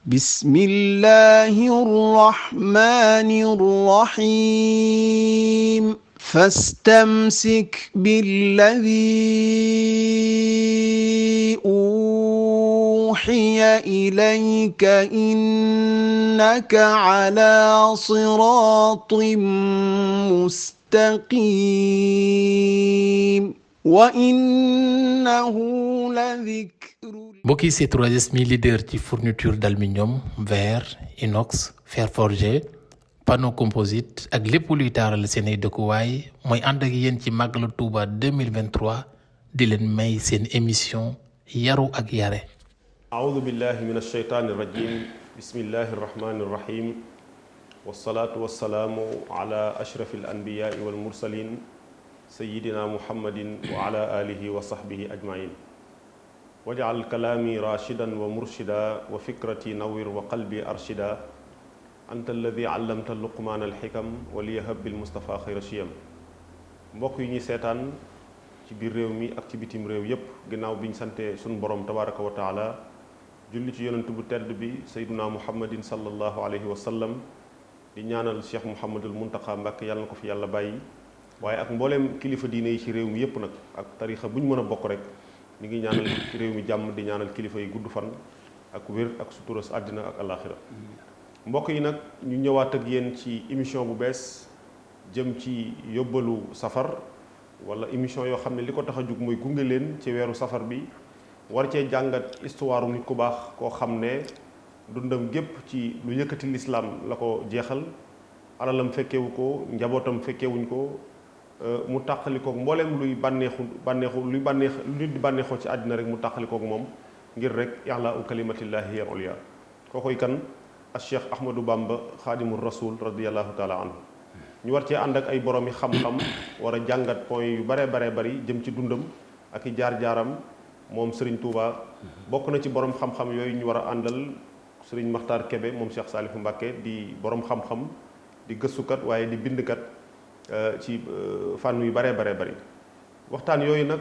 بسم الله الرحمن الرحيم فاستمسك بالذي أوحي إليك إنك على صراط مستقيم وإنه لذكر. mbokk yi C3S mi leader ci fourniture d'aluminium verre inox fer forgé panneau composite ak lépp luy taaral seen ay dëkkuwaay mooy ànd ak yéen ci màggalu Touba 2023 di leen may seen émission yaru ak yare. aoudu billahi min alsheytaani irrajim bismillahi irrahmani irrahim wasalaatu wasalaamu ala ashrafi alanbiyaai walmursalin sayidina muhammadin wa ala alihi wa sahbihi ajmain wajal kalaami rashidan wa murshida wa fikrati nawir wa qalbi arshida anta alladi allamta luqmaan alxikam wa liyahab bilmustafa xayra shiyam. mbokk yi ñuy seetaan ci biir réew mi ak ci bitim réew yépp ginnaaw bi ñu sante suñu borom tabaraka wa taala julli ci yonent bu tedd bi sayduna muhammadin sallallahu alayhi wa sallam di ñaanal cheikh muhammadul muntaqa mbàkke yàlla na ko fi yàlla bàyyi waaye ak mbooleem kilifa diine yi ci réew mi yépp nag ak tarixa bu ñu mën a bokk rek ñu ngi ñaanal ci réew mi jàmm di ñaanal kilifa yi gudd fan ak wér ak suturas àddina ak alaxira. mbokk yi nag ñu ñëwaat ak yéen ci émission bu bees jëm ci yóbbalu safar wala émission yoo xam ne li ko tax a jug mooy gunge leen ci weeru safar bi war cee jàngat histoire nit ku baax koo xam ne dundam gépp ci lu yëkkati lislaam la ko jeexal alalam fekkewu ko njabootam fekkewuñ ko mu tàqalikook mbooleem luy bànneexu luy bànneex lu nit di bànneexoo ci àddina rek mu tàqalikook moom ngir rek i'laa u kalimatillahi hiya al-ulya kookoy kan as cheikh ahmadou bamba xaadimu rasul radiallahu taala anhu ñu war cee ànd ak ay borom yi xam-xam war a jàngat point yu bare bari jëm ci dundam ak i jaar-jaaram moom Serigne Touba bokk na ci borom xam-xam yooyu ñu war a àndal Serigne Makhtar Kébé moom Cheikh Salifou Mbacké di borom xam-xam di gëstukat waaye di bindkat ci fànn yu bare bari waxtaan yooyu nag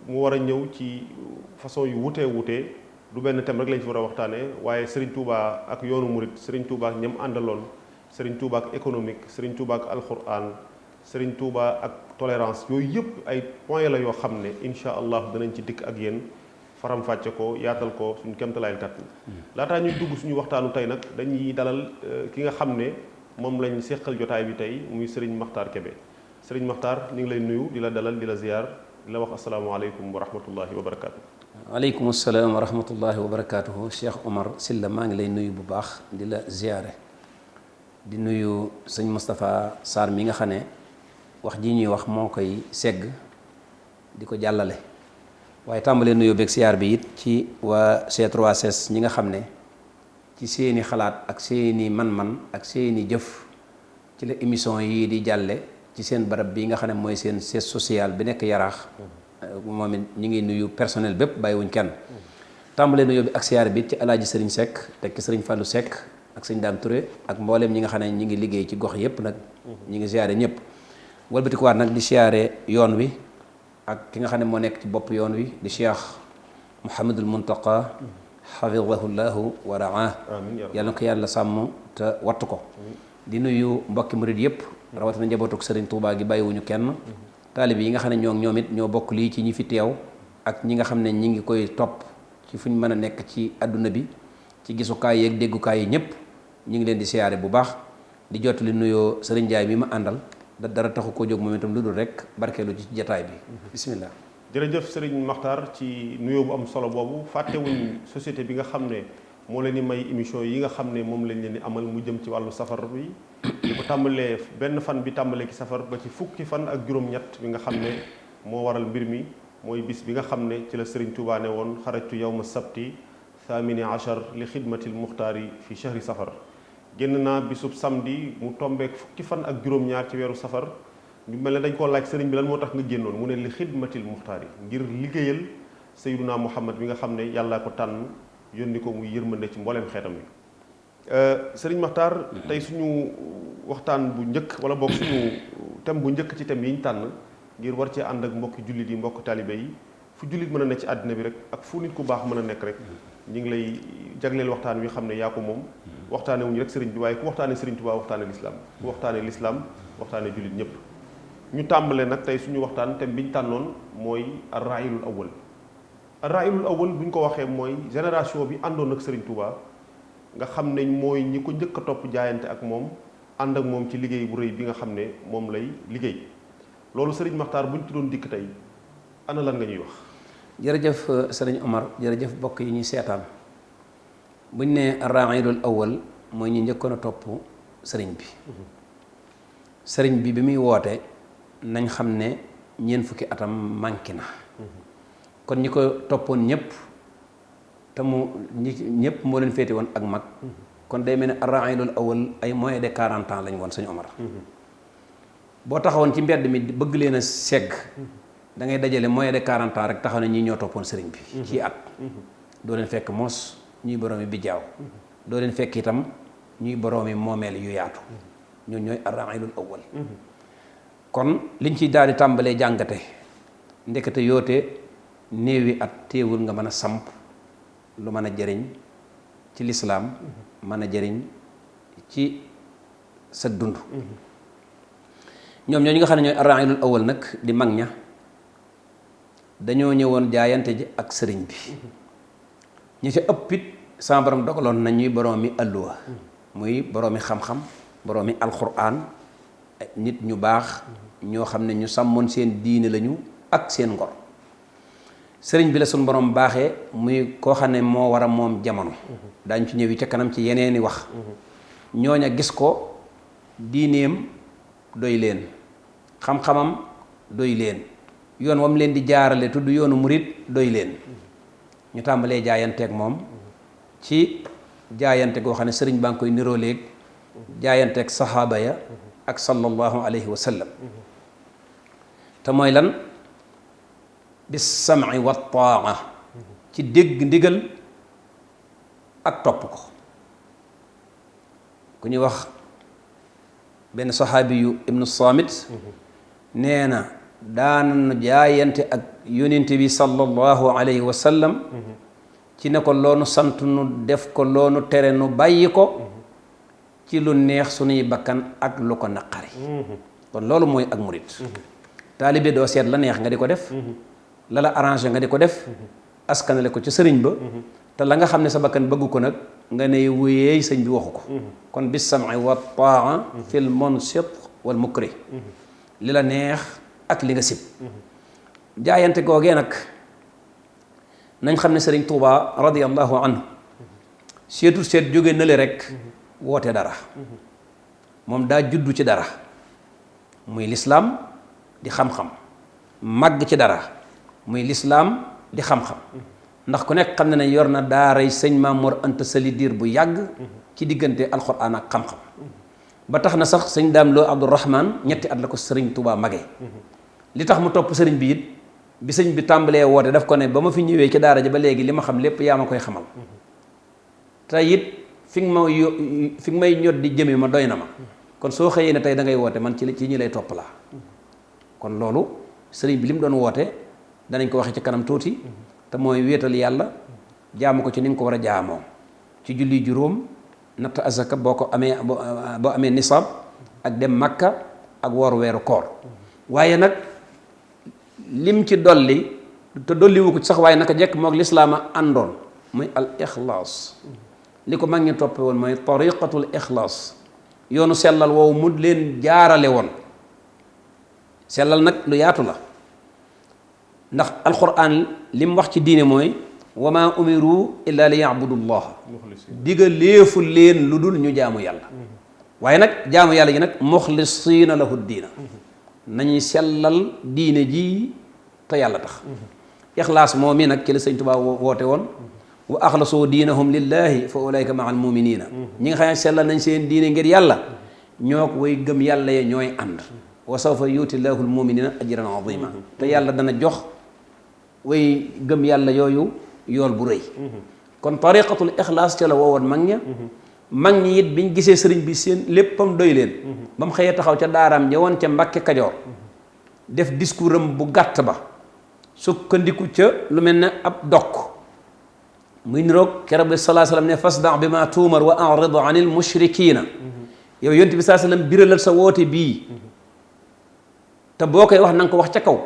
mu war a ñëw ci façon yu wutee du benn thème rek lañ fi war a waxtaanee waaye Serigne Touba ak yoonu murit Serigne Touba ak ñam àndaloon Serigne Touba ak économique Serigne Touba ak alquran Serigne Touba ak tolérance yooyu yëpp ay point la yoo xam ne incha allah danañ ci dikk ak yéen faram-fàcce ko yaatal ko suñu kéemtalaayal kàttan. laataa ñuy dugg suñu waxtaanu tey nag dañuy dalal ki nga xam ne moom lañ seqal jotaay bi tey muy Serigne Makhtar Kébé Serigne Makhtar ñu ngi lay nuyu di la dalal di la ziyaar di la wax asalaamaaleykum wa rahmatullahi wa barakaatu. waaleykum salaam wa rahmatullahi wa barakaatuhu Cheikh Omar Sylla maa ngi lay nuyu bu baax di la ziyaare di nuyu sëñ Moustapha Sarr mi nga xam ne wax ji ñuy wax moo koy segg di ko jàllale waaye tàmbalee nuyoo beeg siyaar bi it ci waa C3S ñi nga xam ne ci seeni xalaat ak seeni man-man ak seeni jëf ci la émission yii di jàlle ci seen barab bi nga xam ne mooy seen siège social bi nekk Yaraax moom it ñu ngi nuyu personnel bépp bàyyiwuñ kenn tàmbalee nuyoo bi ak siyaar bi ci alaaji Sëriñ Seck tekki Sëriñ Fallou Seck ak sëñ Daam Touré ak mbooleem ñi nga xam ne ñi ngi liggéey ci gox yépp nag ñi ngi siyaare ñëpp walbatikuwaat nag di siyaare yoon wi ak ki nga xam ne moo nekk ci bopp yoon wi di Cheikh Mouhamadul Muntaqa xafidahullahu wa raa yàlla na ko yàlla sàmm te wattu ko di nuyu mbokki murid yëpp rawatina njabootuk Sëriñ Tuubaa gi bàyyiwuñu kenn taalib yi nga xam ne ñoom it ñoo bokk lii ci ñi fi teew ak ñi nga xam ne ñi ngi koy topp ci fu ñu mën a nekk ci àdduna bi ci gisukaay yi ak déggukaay yi ñëpp ñu ngi leen di siyaare bu baax di jottali nuyoo Sëriñ Njaay mi ma àndal dara taxu koo jóg moom itam lu dul rek barkeelu ci jataay bi bismillah. jërëjëf Serigne Makhtar ci nuyoo bu am solo boobu fàttewuñ société bi nga xam ne moo leen di may émission yi nga xam ne moom lañ leen di amal mu jëm ci wàllu safar bi di ko tàmbalee benn fan bi tàmbalee ci safar ba ci fukki fan ak juróom-ñett bi nga xam ne moo waral mbir mi mooy bis bi nga xam ne ci la Serigne Touba ne woon xarajtu yawma sabti thamini achar li xidmatil muxtaari fi chahri safar génn naa bisub samedi mu tombeek fukki fan ak juróom-ñaar ci weeru safar ñu mel ne dañ koo laaj sëriñ bi lan moo tax nga génnoon mu ne li xidmatil muxtaar yi ngir liggéeyal sayyiduna muhammad bi nga xam ne yàllaa ko tànn yónni ko muy yërmande ci mbooleem xeetam yi. sëriñ Makhtar tey suñu waxtaan bu njëkk wala boog suñu thème bu njëkk ci thème yi ñu tànn ngir war cee ànd ak mbokki jullit yi mbokk taalibe yi fu jullit mën a nekk ci àddina bi rek ak fu nit ku baax mën a nekk rek ñi ngi lay jagleel waxtaan wi xam ne yaa ko moom waxtaane wuñu rek sëriñ bi waaye ku waxtaane sëriñ Tuubaa waxtaane lislaam ku waxtaane lislaam waxtaane jullit ñëpp. ñu tàmbale nag tey suñu waxtaan thème bi ñu tànnoon mooy ar-raa'ilul awwal. ar-raa'ilul awwal bu ñu ko waxee mooy génération bi àndoon ak sëriñ Tuubaa nga xam ne mooy ñi ko njëkk a topp jaayante ak moom ànd ak moom ci liggéey bu rëy bi nga xam ne moom lay liggéey loolu sëriñ Maxtaar bu ñu ci doon dikk tey ana lan nga ñuy wax. jërëjëf sëriñ Omar jërëjëf bokk yi ñuy seetaan buñ ne ar-raa'ilul awwal mooy ñi njëkkoon a topp sëriñ bi bi muy woote nañ xam ne ñeent fukki atam manqué na kon ñi ko toppoon ñëpp te ñëpp moo leen féete woon ak mag kon day mel ne ar-raa'ilul awwal ay moins de 40 ans lañ woon sëñ Omar boo taxawoon ci mbedd mi bëgg leen a segg da ngay dajale moins de 40 ans rek taxaw ne ñii ñoo toppoon sëriñ bi ci at doo leen fekk moos ñuy boroomi bijaaw doo leen fekk itam ñuy boroomi moomeel yu yaatu ñooñu ñooy ar-raa'ilul awwal kon liñ ci daal di tàmbalee jàngate ndekete yoote néewi at téewul nga mën a samp lu mën a jëriñ ci lislaam mën a jëriñ ci sa dund ñoom ñooñu nga xam ne ñooy ar-raa'ilul awwal nag di mag ña dañoo ñëwoon jaayante ji ak sëriñ bi ñi ca ëppit sama borom dogaloon na ñuy boroomi alluwa muy boroomi xam-xam boroomi alxuraan nit ñu baax ñoo xam ne ñu sàmmoon seen diine lañu ak seen ngor sëriñ bi la suñ borom baaxee muy koo xam ne moo war a moom jamono daañ ci ñëwi ca kanam ci yeneeni wax ñooña gis ko diineem doy leen xam-xamam doy leen yoon wam leen di jaarale tudd yoonu murit doy leen ñu tàmbalee jaayanteeg moom ci jaayante goo xam ne sëriñ baa ngi koy nirooleeg jaayanteeg saxaaba ya ak sallallahu alayhi wa sallam te mooy lan bis sam'i wa taa ci dégg ndigal ak topp ko ku ñuy wax benn saxaabi yu ibnu Saamit nee na daana jaayante ak yonent bi sallallahu alayhi wa sallam ci ne ko loonu sant nu def ko loonu tere nu bàyyi ko ci lu neex suñuy bakkan ak lu ko naqari kon loolu mooy ak murit taalibe doo seet la neex nga di ko def la la arrangé nga di ko def askanale ko ci sëriñ ba te la nga xam ne sa bakkan bëgg ko nag nga ne wéyeey sëñ bi waxu ko kon bis sam'i wa taa fil munsit wal mukri li la neex ak li nga sib jaayante googee nag nañ xam ne sëriñ Tuubaa radiyallahu anhu seetu seet jóge na le rek woote dara moom daa juddu ci dara muy lislaam di xam-xam màgg ci dara muy lislaam di xam-xam ndax ku nekk xam ne ne yor na daaray sëñ Mamoor Anta Sali diir bu yàgg ci diggante alxuraan ak xam-xam ba tax na sax sëñ Daam Lo Abdourahman ñetti at la ko sëriñ Tuubaa magee li tax mu topp sëriñ bi it bi sëñ bi tàmbalee woote daf ko ne ba ma fi ñëwee ci daara ji ba léegi li ma xam lépp yaa ma koy xamal te it fi nga may ñot di jëme ma doy na ma kon soo xëyee ne tey da ngay woote man ci ñi lay topp laa kon loolu sëriñ bi li mu doon woote danañ ko waxee ci kanam tuuti te mooy wéetal yàlla jaamu ko ci ni nga ko war a jaamoo ci julli juróom natt azaka boo amee nisaab ak dem makka ak woor weeru koor waaye nag lim ci dolli te dolliwu ko ci sax waaye naka jekk moog lislaama àndoon muy al ixlaas li ko mag ñi toppe woon mooy tariqatul ixlaas yoonu sellal woowu mu leen jaarale woon sellal nag lu yaatu la ndax alquran li mu wax ci diine mooy wa ma umiru illa li yabudu llaha diga léefu leen lu dul ñu jaamu yàlla waaye nag jaamu yàlla gi nag muxlisiina lahu diina nañuy sellal diine ji te yàlla tax ixlaas moom mi nag ci la sëñ Tuubaa woote woon wa axlasoo diinahum lillahi fa ulaika maa almuminina ñi nga xam ne sellal nañ seen diine ngir yàlla ñoo ko way gëm yàlla ye ñooy ànd wa sawfa yuuti llahu almuminina ajran azima te yàlla dana jox way gëm yàlla yooyu yool bu rëy kon tariqatul ixlaas ca la woowoon mag ñi it biñ gisee sëriñ bi seen léppam doy leen ba mu xëyee taxaw ca daaraam ñëwoon ca Mbàkke Kajoor def discours am bu gàtt ba sukkandiku ca lu mel ne ab dokk muy niroog keroog bi salaa sallam ne fasda bi ma tuumar wa arid anil mushrikiina yow yonent bi salaa sallam biralal sa woote bii te boo koy wax na nga ko wax ca kaw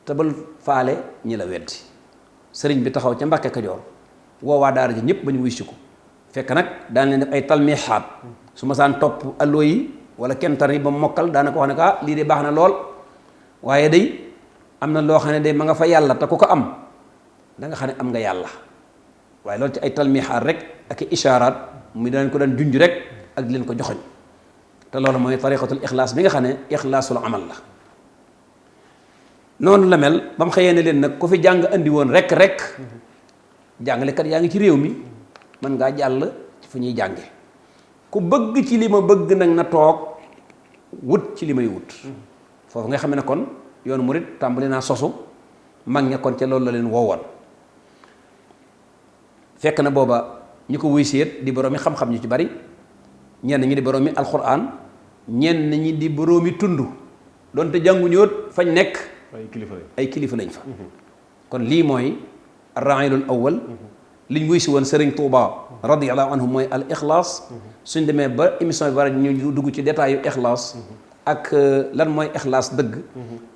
te bal faale ñi la weddi sëriñ bi taxaw ca Mbàkke Kajoor woowaa daara ji ñëpp ba ñu wuy si ko fekk nag daan leen def ay talmixaat su ma saan topp allo yi wala kenn tari ba mokkal daana ko wax ne ko ah lii de baax na lool waaye day am na loo xam ne day ma nga fa yàlla te ku ko am da nga xam ne am nga yàlla waaye loolu ci ay talmixaat rek ak i ishaaraat muy daan ko daan junj rek ak di leen ko joxoñ te loolu mooy tariqatul ixlaas bi nga xam ne ixlaasul amal la noonu la mel ba mu xëyee ne leen nag ku fi jàng andi woon rek jàngalekat yaa ngi ci réew mi mën ngaa jàll ci fu ñuy jànge ku bëgg ci li ma bëgg nag na toog wut ci li may wut foofu nga xam ne kon yoonu murit tàmbali naa sosu mag ña kon ca loolu la leen woowoon fekk na booba ñu ko wuy séet di boroomi xam-xam ñu ci bari ñenn ñi di boroomi alxuraan ñenn ñi di boroomi tund doonte jànguñu woon fañ nekk ay kilifa lañ fa kon lii mooy arraayilul awwal liñ wuy si woon Sëriñ Tuuba radiyallahu anhu mooy al ixlaas suñ demee ba émission bi war ñu dugg ci détail yu ixlaas ak lan mooy ixlaas dëgg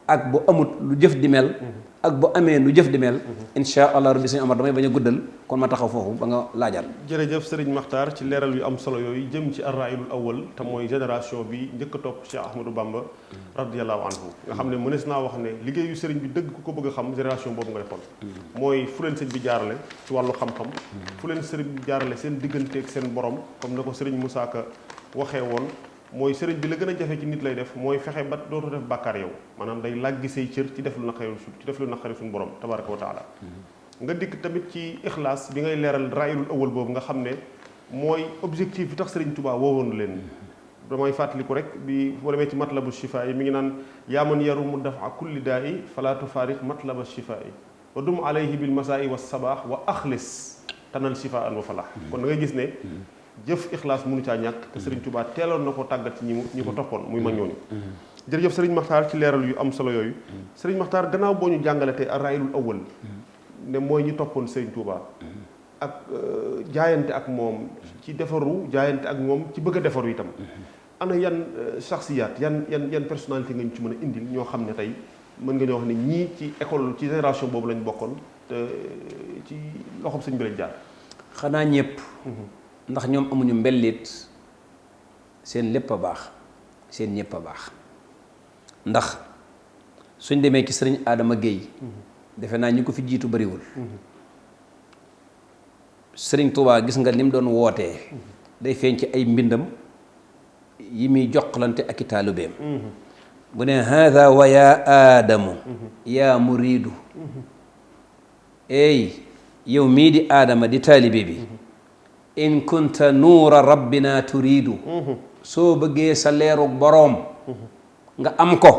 ak bu amut lu jëf di mel ak bu amee lu jëf di mel insha allah rabbi suñu amar damay bañ a guddal kon ma taxaw foofu ba nga laajal jërëjëf Serigne Makhtar ci leeral yu am solo yooyu jëm ci arraayilul awwal te mooy génération bi njëkk a topp Cheikh Ahmadou Bamba radiyallahu anhu nga xam ne mënees naa wax ne liggéeyu Serigne bi dëgg ku ko bëgg a xam génération boobu ngay xool mooy fu leen sëñ bi jaarale ci wàllu xam-xam fu leen Serigne bi jaarale seen digganteeg seen borom comme na ko Serigne Moussa Ka waxee woon mooy sëriñ bi la gën a jafe ci nit lay def mooy fexe ba dootoo def bàkkaar yow maanaam day làggi say cër ci def lu naqari suñu borom tabaraka wa taala nga dikk tamit ci ixlaas bi ngay leeral raayilul awal boobu nga xam ne mooy objectif bi tax sëriñ Tuubaa woowoon leen damay fàttaliku rek bi boo demee ci matlabu shifaa yi mi ngi naan yaaman yarumu dafa kulli daa i fala tufaariq matlaba shifaa yi wa dum alayhi bil masaa i wa sabaax wa axlis tanal shifaa an wa falaax kon da ngay gis ne jëf ixlaas mënu caa ñàkk te Serigne Touba teeloon na ko tàggat ci ñi ko toppoon muy mag ñooñu jërëjëf Serigne Makhtar ci leeral yu am solo yooyu Serigne Makhtar gannaaw boo ñu jàngale tey arraayilul awwal ne mooy ñi toppoon Serigne Touba ak jaayante ak moom ci defaru jaayante ak moom ci bëgg a defaru itam ana yan shaxsiyaat yan personnalité nga ñu ci mën a indil ñoo xam ne tey mën nga ñoo wax ne ñii ci école ci génération boobu lañ bokkoon te ci loxob sëñ bi lañ jaar xanaa ñëpp ndax ñoom amuñu mbellit seen lépp a baax seen ñëpp a baax ndax suñ demee ci sëriñ Adama Guèye defe naa ñi ko fi jiitu bariwul sëriñ Touba gis nga ni mu doon wootee day feeñ ci ay mbindam yi muy joxlante ak i taalibeem bu ne haada wa yaa aadamu yaa muriidu eey yow mii di aadama di taalibe bi in kunta nuura rabbina turiidu soo bëggee sa leeru boroom nga am ko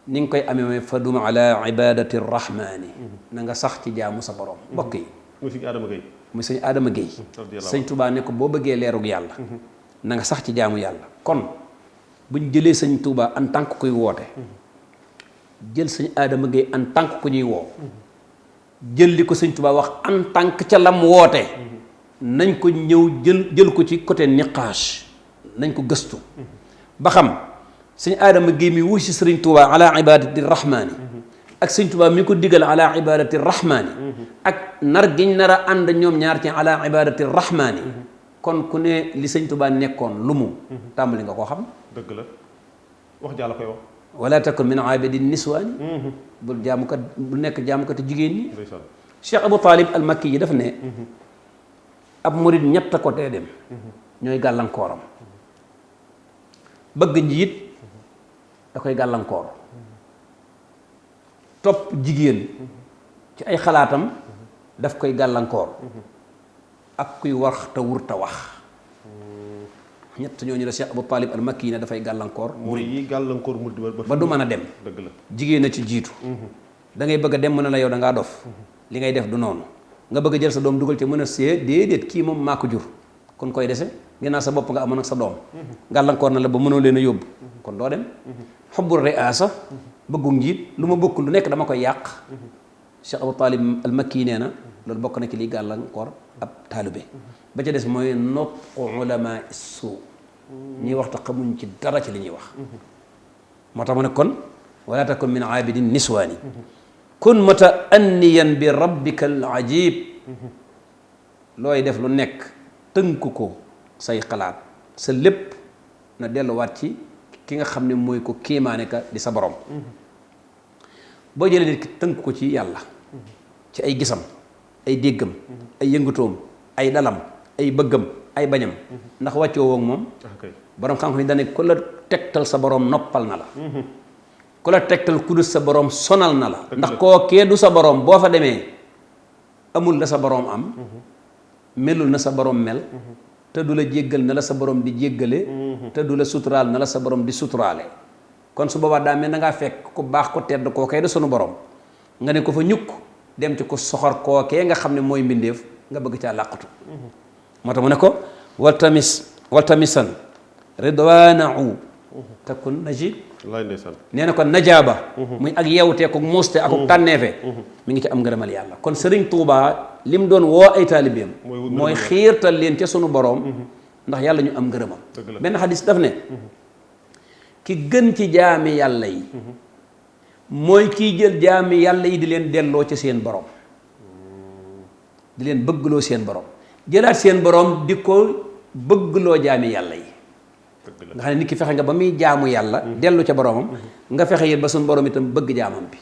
ni nga koy amee mooy fadum ala ibadati rahmaani na nga sax ci jaamu sa boroom mbokk yi muy sëñ Adama Guèye muy sëñ Adama Guèye sëñ Touba ne ko boo bëggee leerug yàlla na nga sax ci jaamu yàlla kon buñ jëlee sëñ Touba en tant que kuy woote jël sëñ Adama Guèye en tant que ku ñuy woo jël li ko sëñ Touba wax en tant que ca lam woote nañ ko ñëw jël ko ci côté niqaas nañ ko gëstu ba xam sëñ Adama Guèye mi wuy si sëriñ Touba ala ibadati rahmaani ak sëñ Touba mi ko digal ala ibadati rahmaani ak nar giñ nar a ànd ñoom ñaar ci ala ibadati rahmaani kon ku ne li sëñ Touba nekkoon lu mu tàmbali nga koo xam dëgg la wax jàlla koy wax wala takun min abidi niswaani bul jaamukat bu nekk jaamukati jigéen ñi Cheikh Abou Talib al Makki yi daf ne ab murid ñett ko tee dem ñooy gàllankooram bëgg njiit da koy gàllankoor topp jigéen ci ay xalaatam daf koy gàllankoor ak kuy wax te wurta wax ñett ñooñu la Cheikh Abou Talib al Makki yi ne dafay gàllankoor mooy yi gàllankoor murid ba du mën a dem dëgg la jigéen a ci jiitu da ngay bëgg a dem mën a la yow da ngaa dof li ngay def du noonu nga bëgg a jël sa doom dugal ci mën a see déedéet kii moom maa ko jur kon koy dese ginnaaw sa bopp nga amoon ak sa doom gàllankoor na la ba mënoo leen a yóbbu kon doo dem xubbul riasa bëggu njiit lu ma bokkul lu nekk dama koy yàq Cheikh Abou Talib al Makki nee na loolu bokk na ci liy gàllankoor ab taalibe ba ca des mooy nutqu ulama suu ñuy wax te xamuñ ci dara ci li ñuy wax moo tax mu ne kon wala takun min aabidin niswaani kun mutaanniyan bi rabbika al ajib looy def lu nekk tënk ko say xalaat sa lépp na delluwaat ci ki nga xam ne mooy ko kiimaane ka di sa borom boo jëlee nit ki tënk ko ci yàlla ci ay gisam ay déggam ay yëngatoom ay dalam ay bëggam ay bañam ndax wàccoo woog moom borom xam-xam yi dane ku la tegtal sa borom noppal na la ku la tegtal ku dul sa borom sonal na la ndax koo kee du sa borom boo fa demee amul la sa borom am melul na sa borom mel te du la jéggal na la sa borom di jéggale te du la suturaal na la sa borom di suturaale kon su boobaa daa mel na ngaa fekk ku baax ko tedd koo kee du sunu borom nga ne ko fa ñukk dem ci ko soxor koo kee nga xam ne mooy mbindeef nga bëgg caa làqatu moo tax mu ne ko waltamisan ridwanahu takun najib nee na ko najaaba muy ak yewtee ko muuste ak tànneefe mi ngi ci am ngërëmal yàlla kon Sëriñ Tuubaa li mu doon woo ay taalibeem mooy xiirtal leen ca sunu boroom ndax yàlla ñu am ngërëmam benn xadis daf ne ki gën ci jaami yàlla yi mooy kiy jël jaami yàlla yi di leen delloo ca seen boroom di leen bëggloo seen boroom jëlaat seen boroom di ko bëggloo jaami yàlla yi nga xam ne nit ki fexe nga ba muy jaamu yàlla dellu ca boroomam nga fexe yit ba suñu boroom itam bëgg jaamam bi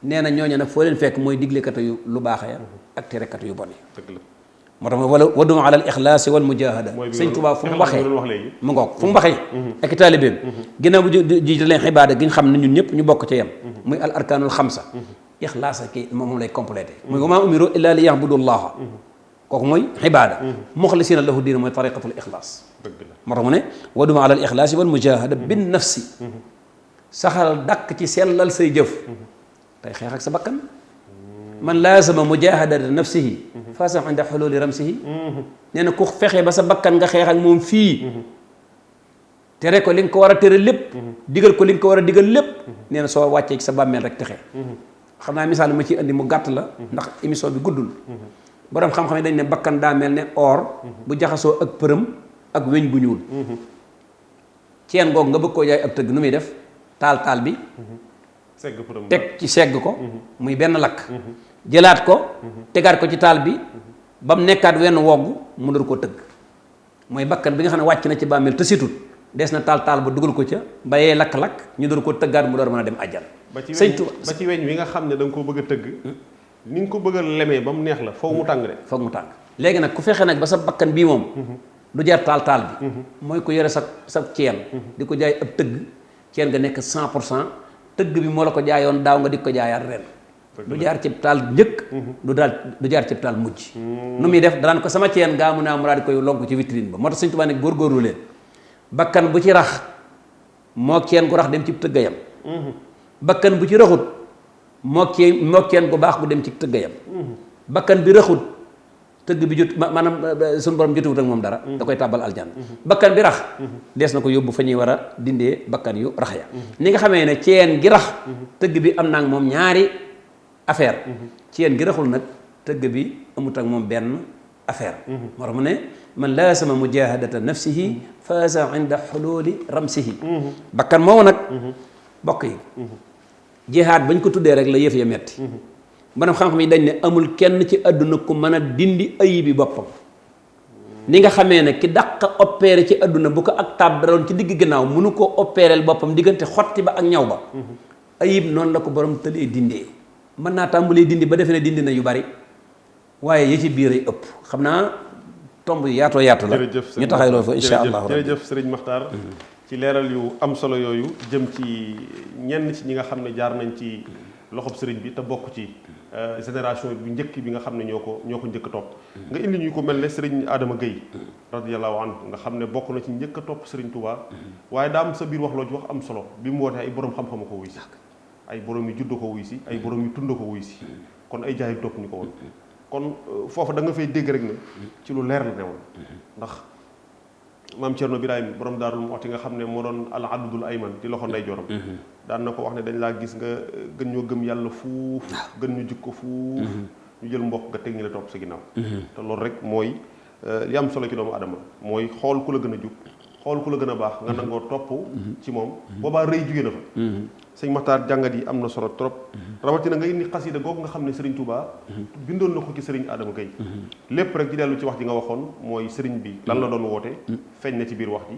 nee na ñooñu nag foo leen fekk mooy diglekatu yu lu baax ya ak terekatu yu bon yi moo tax wala wadum ala al ixlaasi wal mujahada sëñ Tuubaa fu mu waxee mu ngoog fu mu waxee ak taalibeem ginnaaw bu jiite leen xibaada gi ñu xam ne ñun ñëpp ñu bokk ca yem muy al arkaanul xamsa ixlaas ki moom lay complété muy wa maa umiru illa li yahbudu llaha kooku mooy xibaada muxlisina lahu diina mooy tariqatul ixlaas moo tax mu ne wadum ala al ixlaasi wal mujahada bin nafsi saxal dàkk ci sellal say jëf tey xeex ak sa bakkan man laazama mujahadata nafsihi faasa inda xululi ramsihi nee na ku fexe ba sa bakkan nga xeex ak moom fii tere ko li nga ko war a tere lépp digal ko li nga ko war a digal lépp nee na soo wàccee ci sa bàmmeel rek texe xam naa misaal ma ciy andi mu gàtt la ndax émission bi guddul borom xam-xam yi dañ ne bakkan daa mel ne or bu jaxasoo ak përëm ak weñ bu ñuul ceen googu nga bëgg koo jaay ab tëgg nu muy def taal bi teg ci segg ko muy benn lakk jëlaat ko tegaat ko ci taal bi ba mu nekkaat wenn wogg mu door koo tëgg mooy bakkan bi nga xam ne wàcc na ci bàmmeel te situt des na taal ba dugal ko ca bayee lakk-lakk ñu door koo tëggaat mu door mën a dem àjjal ba ci weñ wi nga xam ne da nga koo bëgg a tëgg ni nga ko bëgg a lemee ba mu neex la foog mu tàng de foog mu tàng léegi nag ku fexe nag ba sa bakkan bii moom du jar taal bi mooy ko yore sa ceen di ko jaay ab tëgg ceen nga nekk 100% tëgg bi moo la ko jaayoon daaw nga di ko jaayaat ren du jaar ci taal njëkk du jaar ci taal mujj nu muy def danaan ko sama ceen gaa mu naa mu daal di koy lonk ci vitrine ba moo tax Sëñ Tuubaa ne góorgóorlu leen bakkan bu ci rax moo ceen gu rax dem ci tëggayam bakkan bu ci raxut moo ceen gu baax gu dem ci tëggayam bakkan bi raxut tëgg bi jot maanaam suñu borom jotuwut ak moom dara da koy tàbbal aljanna bakkan bi rax dees na ko yóbbu fa ñuy war a dindee bakkan yu rax ya ni nga xamee ne ceen gi rax tëgg bi am naa moom ñaari affaire ceen gi raxul nag tëgg bi amut ak moom benn affaire moo tax mu ne man laasama mujahadata nafsihi faasa inda xululi ramsihi bakkan moomu nag bokk yi jihaad bañ ko tuddee rek la yëf ya metti maanaam xam-xam yi dañ ne amul kenn ci àdduna ku mën a dindi ayibi boppam ni nga xamee ne ki dàq opéré ci àdduna bu ko ak taab daroon ci digg gannaaw mënu ko opéreel boppam diggante xotti ba ak ñaw ba ayib noonu la ko borom tëlee dindee mën naa tàmbalee dindi ba defe ne dindi na yu bari waaye yi ci biir ay ëpp xam naa tomb yu yaatoo yaatu la ñu taxay loolu fa insha allah jërëjëf sëriñ Maxtaar ci leeral yu am solo yooyu jëm ci ñenn ci ñi nga xam ne jaar nañ ci loxob sëriñ bi te bokk ci génération bu njëkk bi nga xam ne ñoo ko njëkk a topp nga indi ñu ko mel ne sëriñ Adama Gueye radiyallahu anhu nga xam ne bokk na ci njëkk a topp sëriñ Touba waaye daa am sa biir wax loo ci wax am solo bi mu wootee ay borom xam-xam ko wuy si ay borom yu judd ko wuy si ay borom yu tund ko wuy si kon ay jaay topp ñu ko woon kon foofu da nga fay dégg rek ne ci lu leer la ne woon ndax maam Cerno Birahim borom Daarul Muxti nga xam ne moo doon al adudul ayman di loxo nday joram daan na ko wax ne dañ laa gis nga gën ñoo gëm yàlla fuuf gën ñu jikko fuuf ñu jël mbokk nga teg ñi la topp sa ginnaaw te loolu rek mooy li am solo ci doomu adama mooy xool ku la gën a jub xool ku la gën a baax nga nangoo topp ci moom boobaa rëy jugee na fa sëñ Maxtaar jàngat yi am na solo trop rawatina nga indi xasida googu nga xam ne Serigne Touba bindoon na ko ci Serigne Adama Gueye lépp rek di dellu ci wax ji nga waxoon mooy Serigne bi lan la doon woote feeñ na ci biir wax ji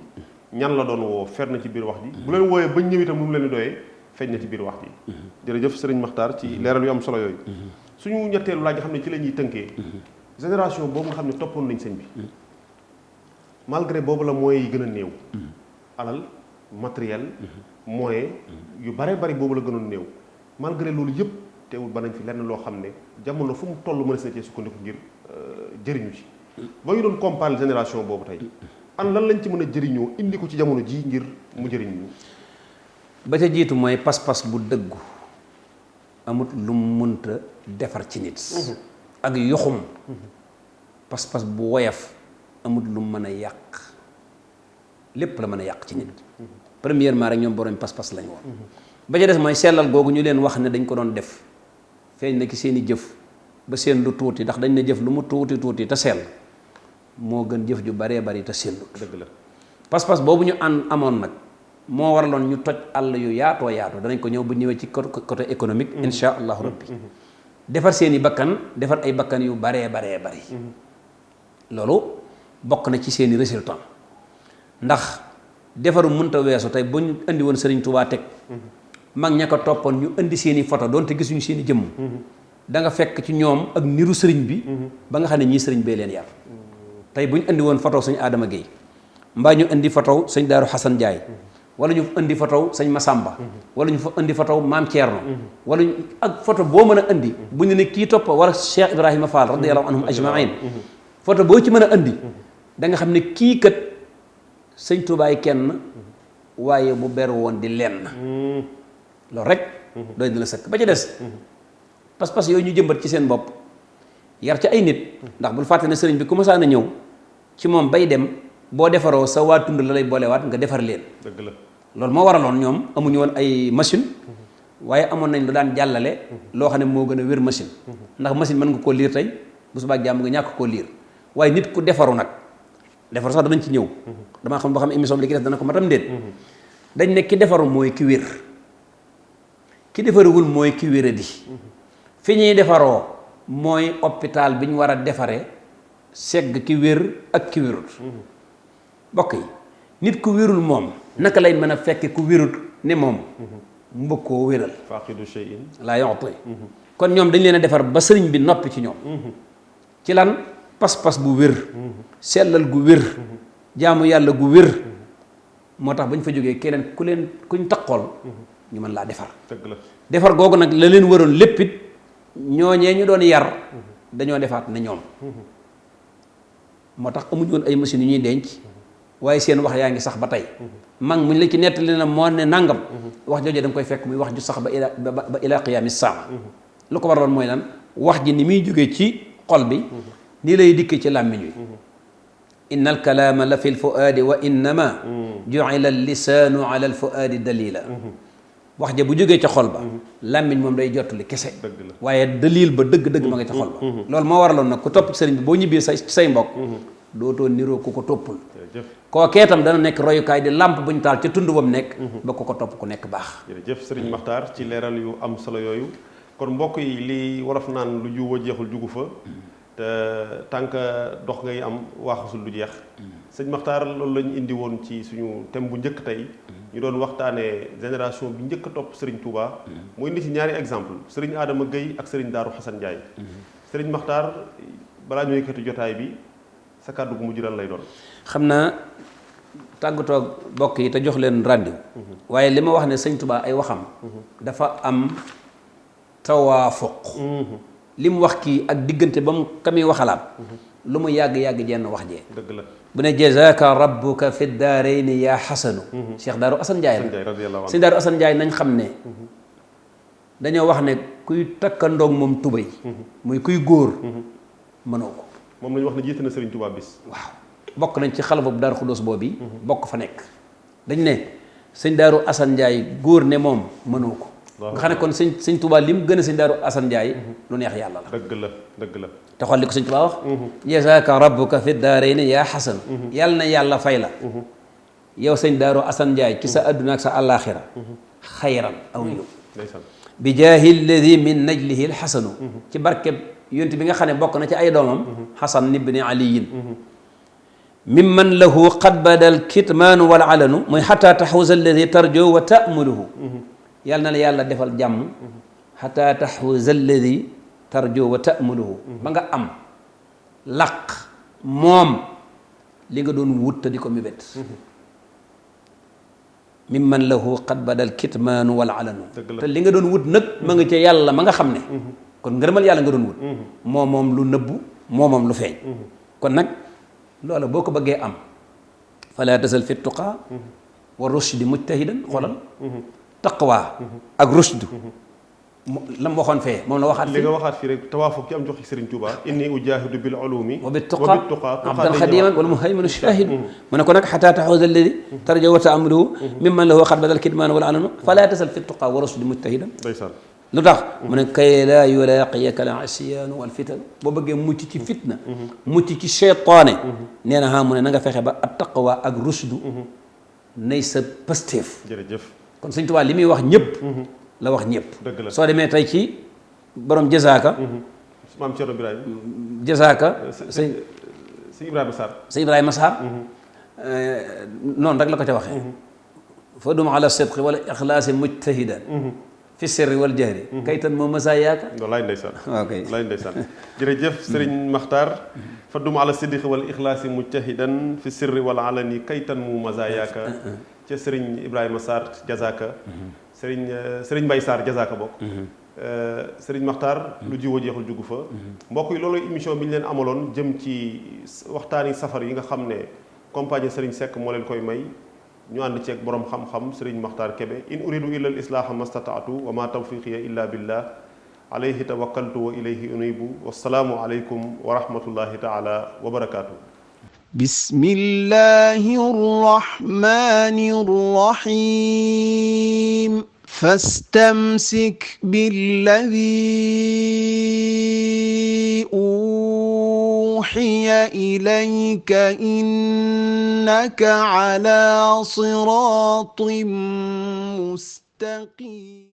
ñan la doon woo fer na ci biir wax ji bu leen wooyee bañ ñëw itam lu mu leen di doyee feeñ na ci biir wax ji jërëjëf Serigne Maxtaar ci leeral yu am solo yooyu suñu ñetteelu laaj nga xam ne ci la ñuy tënkee génération boobu nga xam ne toppoon nañ sëñ bi malgré boobu la moyens yi gën a néew alal matériel moyen yu bare bari boobu la gënoon néew malgré loolu yëpp teewul ba nañ fi lenn loo xam ne jamono fu mu toll mënees na cee sukkandiku ngir jëriñu ci ba ñu doon comparer génération boobu tey an lan lañ ci mën a jëriñoo indi ko ci jamono ji ngir mu jëriñ ñu ba ca jiitu mooy pas-pas bu dëggu amut lu mu mënta defar ci nit ak yoxum pas-pas bu woyof amut lu mu mën a yàq lépp la mën a yàq ci nit premièrement rek ñoom borom pas-pas lañ woon ba ca des mooy sellal googu ñu leen wax ne dañ ko doon def feeñ na ci seen i jëf ba seen lu tuuti ndax dañ ne jëf lu mu tuuti tuuti te sell moo gën jëf ju baree bari te sellut dëgg la pas-pas boobu ñu amoon nag moo waraloon ñu toj àll yu yaatoo yaatu danañ ko ñëw bu ñëwee ci côté économique insha allahu rabbi defar seen i bakkan defar ay bakkan yu baree bari loolu bokk na ci seen i résultat ndax defaru mënta weesu tey bu ñu indi woon Serigne Touba teg mag ña ko toppoon ñu indi seen i photo doonte gisuñu seen i jëmm da nga fekk ci ñoom ak niru sëriñ bi ba nga xam ne ñii sëriñ bee leen yar tey bu ñu indi woon photo sëñ Adama Gueye mbaa ñu indi photo sëñ Daaru Xasan Njaay wala ñu indi photo sëñ Masamba wala ñu fa indi photo Maam Thierno wala ñu ak photo boo mën a indi bu ñu ne kii topp wala Cheikh Ibrahima Fall radiyallahu anhum ajmain photo boo ci mën a indi da nga xam ne kii kat sëñ Tuubaay kenn waaye bu beru woon di lenn loolu rek doy na la sëkk ba ci des pas-pas yooyu ñu jëmbat ci seen bopp yar ci ay nit ndax bul fàtte ne sëriñ bi ku masaan a ñëw ci moom bay dem boo defaroo sa waa tund la lay boolewaat nga defar leen dëgg la loolu moo waraloon ñoom amuñu woon ay machine waaye amoon nañ lu daan jàllale loo xam ne moo gën a wér machine ndax machine mën nga koo liir tey bu subaa jàmm nga ñàkk koo liir waaye nit ku defaru nag defaru sax danañ ci ñëw damaa xam boo xam émission bi li ki def dana ko matam déet dañ ne ki defaru mooy ki wér ki defaruwul mooy ki wéradi fi ñuy defaroo mooy hôpital bi ñu war a defaree segg ki wér ak ki wérut bokk yi nit ku wérul moom naka lay mën a fekk ku wérut ne moom mbëgg koo wéral faaqidu shay'in laa yu'ti kon ñoom dañ leen a defar ba sëriñ bi noppi ci ñoom ci lan pas-pas bu wér sellal gu wér jaamu yàlla gu wér moo tax ba ñu fa jógee keneen kuñ taqool ñu mën laa defar dëgg la defar googu nag la leen waroon léppit ñooñee ñu doon yar dañoo defaat ne ñoom moo tax amuñu woon ay machines yu ñuy denc waaye seen wax yaa ngi sax ba tey mag muñ la ci nettali na moo ne nangam wax jooju da nga koy fekk muy wax ju sax ba ila qiyaami saa lu ko waraloon mooy lan wax ji ni muy jógee ci xol bi nii lay dikkee ci làmmiñ wi inna al kalaama la fi l fuaadi wa innama ju'ila al lisaanu ala al fuaadi dalila wax ja bu jógee ca xol ba làmmiñ moom day jottali kese waaye dalil ba dëgg-dëgg ma nga ca xol ba loolu moo waraloon nag ku topp ci sëriñ bi boo ñibbee say mbokk dootoo niroo ku ko toppul koo keetam dana nekk royukaay di làmp bu ñu taal ca tund ba mu nekk ba ku ko topp ku nekk baax jërëjëf sëriñ Maxtaar ci leeral yu am solo yooyu kon mbokk yi li wolof naan lu juwa jeexul jugu fa te tànk dox ngay am waaxasul lu jeex sëñ Maxtaar loolu la ñu indi woon ci suñu thème bu njëkk tey ñu doon waxtaanee génération bi njëkk a topp Serigne Touba mu indi ci ñaari exemple Serigne Adama Gueye ak Serigne Darou Xasan Ndiaye Serigne Maxtaar balaa ñu yëkkati jotaay bi sa kàddu gu mujj lan lay doon. xam naa tàggatoo bokk yi te jox leen rendez-vous waaye li ma wax ne sëñ Touba ay waxam dafa am tawaafuq li mu wax kii ak diggante ba mu ka muy waxalaat lu mu yàgg-yàgg jenn wax jee dëgg la bu ne jazaaka rabbuka fi daarayni yaa xasanu Cheikh Darou Assane Ndiaye la sëñ Darou Assane Ndiaye nañ xam ne dañoo wax ne kuy takkandoog moom tubay muy kuy góor mënoo ko moom lañu wax ne jiite na Serigne Touba bis waaw bokk nañ ci xalifa bu Daaru Xuddoos boobu bokk fa nekk dañ ne sëñ Darou Assane Ndiaye góor ne moom mënoo ko nga xam ne kon sëñ Tuubaa li mu gën a sëñ Daaru Asan Njaay lu neex yàlla la. dëgg la. te xool li ko sëñ Tuubaa wax. jazaaka rabbuka fi daarayni yaa xasan. yàlla na yàlla fay la. yow sëñ Daaru Asan Njaay ci sa adduna ak sa àllaaxira xayran aw yow. bi jaahi lladi min najlihi lxasanu. ci barkeb yonent bi nga xam ne bokk na ci ay doomam. xasan ibni aliyin. mimman lahu qad badal kitmaanu wal alanu mooy xataa taxuusa alladi tarjo wa taamuluhu. yàlla na la yàlla defal jàmm. xataa taxuusa alladi tarjo wa taamuluhu. ba nga am laq moom li nga doon wut te di ko mébét. mimman lahu qad badal kitmaanu wal alanu. te li nga doon wut nag ma nga ca yàlla ma nga xam ne. kon ngërëmal yàlla nga doon wut. moom lu nëbbu moom lu feeñ. kon nag loola boo ko bëggee am. fala tasal fi tuqaa wa rushdi mujtahidan xoolal. taqwa ak rushd. la mu waxoon fee moom la waxaat fii. li nga waxaat fii rek tawaafuk ci am joxi Serigne Touba. inni ujahidu bil ulumi wa bit tuqa abdan xadiman wal muhayminu shahid. mu ne ko nag xataa taxawusa alladi tarjo wa taamaluhu mimman lahu qad badal kitmaanu wal alanu fala tasal fi tuqaa wa rushdi mujtahidan. lu tax mu ne kay laa yulaaqiyaka al asyaanu wal fitan. boo bëggee mucc ci fitna. mucc ci cheytaane. nee na mu ne na nga fexe ba at taqwa ak rushdu. nay sa pasteef. jërëjëf kon Sëñ Tuubaa li muy wax ñëpp. la wax ñëpp. dëgg la soo demee tey ci borom jazaaka. maam Thierno Birahim. jazaaka. sëñ Ibrahima Sarr. sëñ Ibrahima Sarr. noonu rek la ko ca waxee. fa dum ala sidqi wala ixlaasi mujtahidan fi sirri wal jahri kaytan moom masa yaaka. wallaay ndeysaan. ok wallaay ndeysaan. jërëjëf Serigne Makhtar. fa dum ala sidqi wal ixlaasi mujtahidan fi sirri wal alani kaytan mu masa yaaka. ca Serigne Ibrahima Sarr jazaaka. Serigne Mbaye Sarr jazaaka bokk. Serigne Makhtar. lu jiwoo jeexul jugu fa. mbokk yi loolu émission bi ñu leen amaloon jëm ci waxtaani safar yi nga xam ne compagnie Serigne Seck moo leen koy may. ñu ànd ceeg borom xam-xam Serigne Makhtar Kébé in uridu illa al islaaha mastataatu wa ma tawfiqiya illa billah alayhi tawakkaltu wa ilayhi unibu wassalaamu aleykum wa rahmatullahi taala wa barakaatu. bismillahi rrahmani rrahim fastamsik billadhi uhiya ilayka innaka ala siratin mustaqim